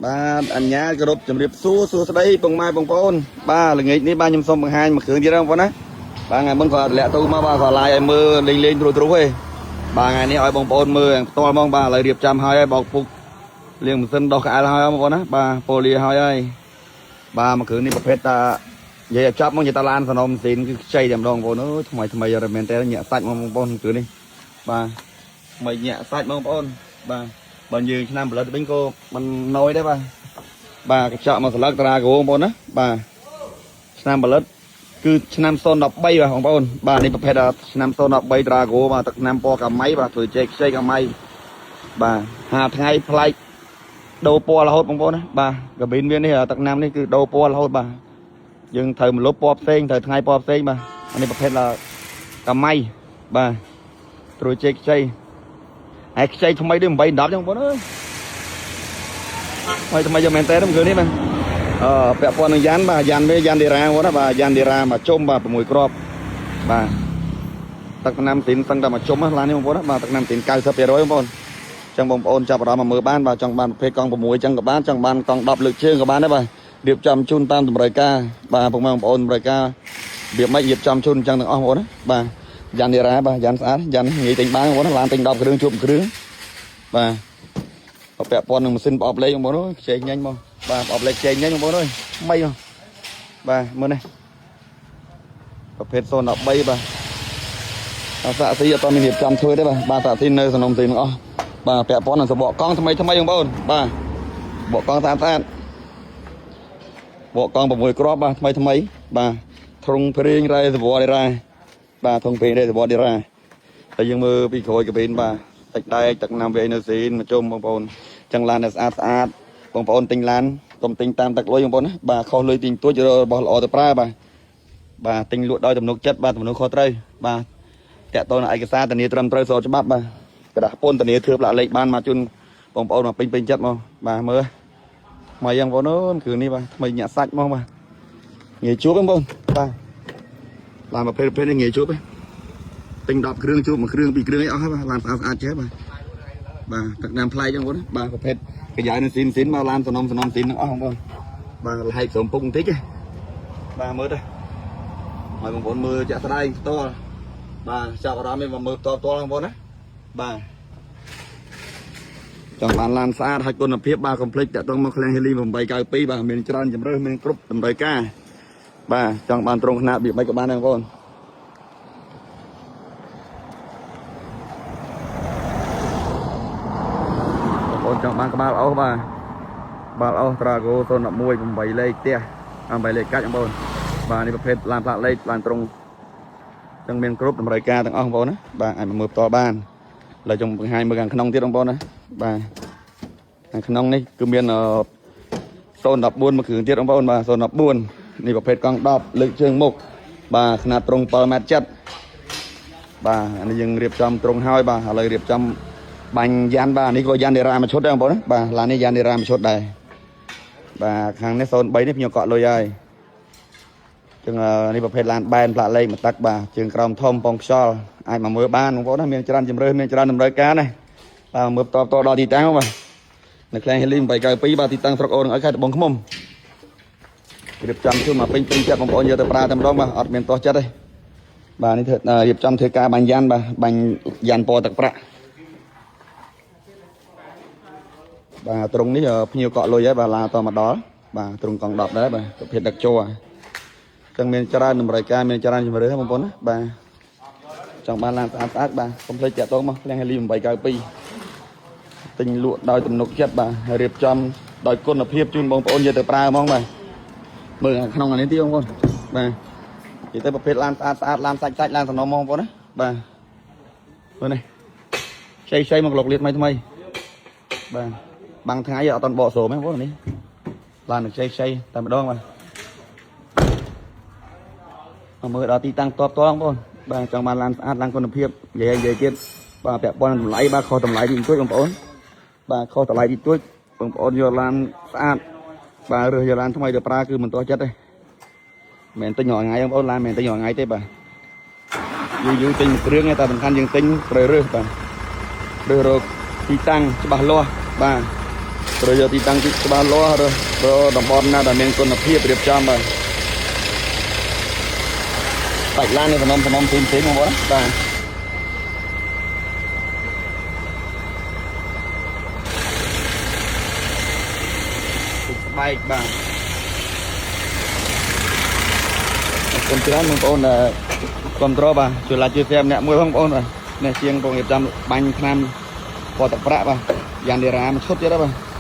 បាទអញ្ញាគោរពជំរាបសួរសួស្តីពុកម៉ែបងប្អូនបាទល្ងាចនេះបាទខ្ញុំសូមបង្ហាញមួយគ្រឿងទៀតបងប្អូនណាបាទថ្ងៃមុនគាត់លាក់ទូមកបាទគាត់ឡាយឲ្យមើលលេងលេងត្រួសត្រុសឯងបាទថ្ងៃនេះឲ្យបងប្អូនមើលយ៉ាងផ្ទាល់ហ្មងបាទឥឡូវរៀបចំហើយហើយបោកពុកលាងម៉ាស៊ីនដោះក្អែលហើយបងប្អូនណាបាទប៉ូលីហើយហើយបាទមួយគ្រឿងនេះប្រភេទតានិយាយឲ្យចប់មកនិយាយតាឡានសនំស៊ីនគឺខ្ចីតែម្ដងបងប្អូនអើយថ្មីថ្មីរមែនតើញាក់សាច់មកបងប្អូនគ្រឿងនេះបាទថ្មីញាក់សាច់បងប្អូនបាទបើយើងឆ្នាំផលិតវិញក៏មិនណយដែរបាទ បាទកញ្ចក់មកស្លឹកតារាគោបងប្អូនណាបាទឆ្នាំផលិតគឺឆ្នាំ013បាទបងប្អូនបាទនេះប្រភេទឆ្នាំ013តារាគោបាទទឹកឆ្នាំពណ៌កាម៉ៃបាទធ្វើចេកខ្ចីកាម៉ៃបាទ5ថ្ងៃប្លែកដូរពណ៌រហូតបងប្អូនណាបាទកាប៊ីនវានេះទឹកឆ្នាំនេះគឺដូរពណ៌រហូតបាទយើងត្រូវមលុបពណ៌ផ្សេងត្រូវថ្ងៃពណ៌ផ្សេងបាទអានេះប្រភេទកាម៉ៃបាទត្រួយចេកខ្ចីហើយខ្ចីថ្មីដូច8 10ចឹងបងប្អូនអើយ ថ្មីថ្មីយកមែនតើគឺនេះបាទអឺពាក់ព័ន្ធនឹងយ៉ាន់បាទយ៉ាន់វាយ៉ាន់ឌីរ៉ាហ្នឹងណាបាទយ៉ាន់ឌីរ៉ាមកជុំបាទ6គ្រាប់បាទទឹកថ្នាំស៊ីនសឹងតែមកជុំណាឡាននេះបងប្អូនណាបាទទឹកថ្នាំស៊ីន90%បងប្អូនចឹងបងប្អូនចាប់អារម្មណ៍មកមើលបានបាទចង់បានប្រភេទកង់6ចឹងក៏បានចង់បានកង់10លើកជើងក៏បានដែរបាទរៀបចំជូនតាមតម្រូវការបាទពុកម៉ែបងប្អូនតម្រូវការរបៀបម៉េចរៀបចំជូនចឹងទាំងអស់បងប្អូនណាបាទយ៉ាន់ឌីរ៉ាបាទយ៉ាន់ស្អាតយ៉ាន់ងាយទិញបានបងប្អូនណាឡានទិញ10គ្រឿងជួប1គ្រឿងបាទ បើពាក់ព័ន្ធនឹងម៉ាស៊ីនប្រអប់លេខបងប្អូនអើយខ្ចីញញមកបាទប្រអប់លេខខ្ចីញញបងប្អូនអើយថ្មីមកបាទមើលនេះប្រភេទ013បាទអាសាក់ស៊ីអត់មានរៀបចំធ្វើទេបាទបាទសាក់ស៊ីនៅសំណុំស៊ីទាំងអស់បាទពាក់ព័ន្ធនឹងសបកកង់ថ្មីថ្មីបងប្អូនបាទបកកង់ស្អាតស្អាតបកកង់6គ្រាប់បាទថ្មីថ្មីបាទធុងព្រៀងរ៉ែសវរឌីរ៉ាបាទធុងព្រៀងរ៉ែសវរឌីរ៉ាតែយើងមើលពីក្រោយកាប៊ីនបាទទឹកដែកទឹកណាំវាយនៅស៊ីនមកជុំបងប្អូន ចឹងឡានដែលស្អាតស្អាតបងប្អូនទិញឡានកុំទិញតាមទឹកលុយបងប្អូនណាបាទខុសលុយទិញទួចរបស់ល្អទៅប្រើបាទបាទទិញលក់ដោយទំនុកចិត្តបាទទំនុកខុសត្រូវបាទតាក់ទងនឹងឯកសារធានាត្រឹមត្រូវស្របច្បាប់បាទក្រដាសពន្ធធានាធ្វើផ្លាកលេខបានមកជូនបងប្អូនមកពេញពេញចិត្តមកបាទមើលថ្មីយ៉ាងបងប្អូនគឺនេះបាទថ្មីញាក់សាច់មកបាទងាយជួបបងប្អូនបាទឡានប្រភេទប្រភេទនេះងាយជួបទេទិញ10គ្រឿងជួបមួយគ្រឿងពីរគ្រឿងអីអស់ហើយបាទឡានស្អាតស្អាតចេះបាទ បាទទឹកណាំប្លែកចឹងបងប្អូនបាទប្រភេទកាយ៉ៅនឹងស៊ីនស៊ីនមកឡានសំណុំសំណុំស៊ីនទាំងអស់បងប្អូនបាទលហែកស្រោមពុកបន្តិចបាទមើលទៅឲ្យបងប្អូនមើលជាក់ស្ដែងផ្ទាល់បាទចាប់អារម្មណ៍មកមើលផ្ទាល់ផ្ទាល់បងប្អូនណាបាទចង់បានឡានស្អាតហើយគុណភាពបាទកុំភ្លេចតាក់ទងមកឃ្លាំងហេលី892បាទមានច្រើនជម្រើសមានគ្រប់តម្រូវការបាទចង់បានត្រង់ខ្នាតរបៀបម៉េចក៏បានដែរបងប្អូន បងប្អូនចង់បានក្បាលអុសបាទក្បាលអុសត្រាហ្គោ011 8លេខផ្ទះ8លេខកាច់បងប្អូនបាទនេះប្រភេទឡានផ្លាកលេខឡានត្រង់ចឹងមានគ្រប់តម្រូវការទាំងអស់បងប្អូនណាបាទអាចមកមើលផ្ទាល់បានឥឡូវខ្ញុំបង្ហាញមើលខាងក្នុងទៀតបងប្អូនណាបាទខាងក្នុងនេះគឺមាន014មួយគ្រឿងទៀតបងប្អូនបាទ014នេះប្រភេទកង់10លើកជើងមុខបាទខ្នាតត្រង់7ម៉ែត្រ7បាទអានេះយើងរៀបចំត្រង់ហើយបាទឥឡូវរៀបចំ បាញ់យ៉ាន់បាទនេះក៏យ៉ាន់ឌីរ៉ាមួយឈុតដែរបងប្អូនណាបាទឡាននេះយ៉ាន់ឌីរ៉ាមួយឈុតដែរបាទខាងនេះ03នេះខ្ញុំកក់លុយហើយចឹងនេះប្រភេទឡានបែនផ្លាកលេខមួយទឹកបាទជើងក្រោមធំពងខ្យល់អាចមកមើលបានបងប្អូនណាមានច្រើនជម្រើសមានច្រើនតម្រូវការណាបាទមើលតបតដល់ទីតាំងបាទនៅឃ្លាំងហេលី892បាទទីតាំងស្រុកអូនឲ្យខេត្តត្បូងឃ្មុំរៀបចំជូនមកពេញពេញចិត្តបងប្អូនយកទៅប្រើតែម្ដងបាទអត់មានទាស់ចិត្តទេបាទនេះធ្វើរៀបចំធ្វើការបាញ់យ៉ាន់បាទបាញ់យ៉ាន់ពណ៌ទឹកប្រាក់ បាទត្រង់នេះភ្ញៀវកក់លុយហើយបាទឡាតមកដល់បាទត្រង់កង់10ដែរបាទប្រភេទដឹកជ័រចឹងមានច្រើនតម្រូវការមានច្រើនជម្រើសបងប្អូនណាបាទចង់បានឡានស្អាតស្អាតបាទកុំភ្លេចតាក់ទងមកឃ្លាំងហេលី892ទិញលក់ដោយទំនុកចិត្តបាទហើយរៀបចំដោយគុណភាពជូនបងប្អូនយកទៅប្រើហ្មងបាទមើលខាងក្នុងអានេះទៀតបងប្អូនបាទនិយាយទៅប្រភេទឡានស្អាតស្អាតឡានសាច់សាច់ឡានសំណុំបងប្អូនណាបាទមើលនេះខ្ចីខ្ចីមកលុកលៀតថ្មីថ្មីបាទ បាំងថ្ងៃអត់តន់បកស្រោមទេបងប្អូននេះឡាននឹងខ្ចីខ្ចីតែម្ដងបាទមកមើលដល់ទីតាំងតបតបងប្អូនបាទចង់បានឡានស្អាតឡានគុណភាពនិយាយនិយាយទៀតបាទពាក់ព័ន្ធនឹងតម្លៃបាទខុសតម្លៃតិចតួចបងប្អូនបាទខុសតម្លៃតិចតួចបងប្អូនយកឡានស្អាតបាទរើសយកឡានថ្មីទៅប្រើគឺមិនទាស់ចិត្តទេមិនមែនទិញរាល់ថ្ងៃបងប្អូនឡានមិនមែនទិញរាល់ថ្ងៃទេបាទយូរយូរទិញមួយគ្រឿងទេតែសំខាន់យើងទិញត្រូវរើសបាទរើសរកទីតាំងច្បាស់លាស់បាទ ត្រូវយកទីតាំងទីច្បាស់លាស់ឬតំបន់ណាដែលមានគុណភាពរៀបចំបាទបាច់ឡាននេះសំណុំសំណុំផ្សេងផ្សេងបងប្អូនណាបាទស្បែកបាទអរគុណច្រើនបងប្អូនដែលគ្រប់គ្រងបាទជួយ like ជួយ share ម្នាក់មួយផងបងប្អូនបាទនេះជាងបងរៀបចំបាញ់ថ្នាំពណ៌ទឹកប្រាក់បាទយ៉ាងឌីរ៉ាមួយឈុតទៀតបាទ។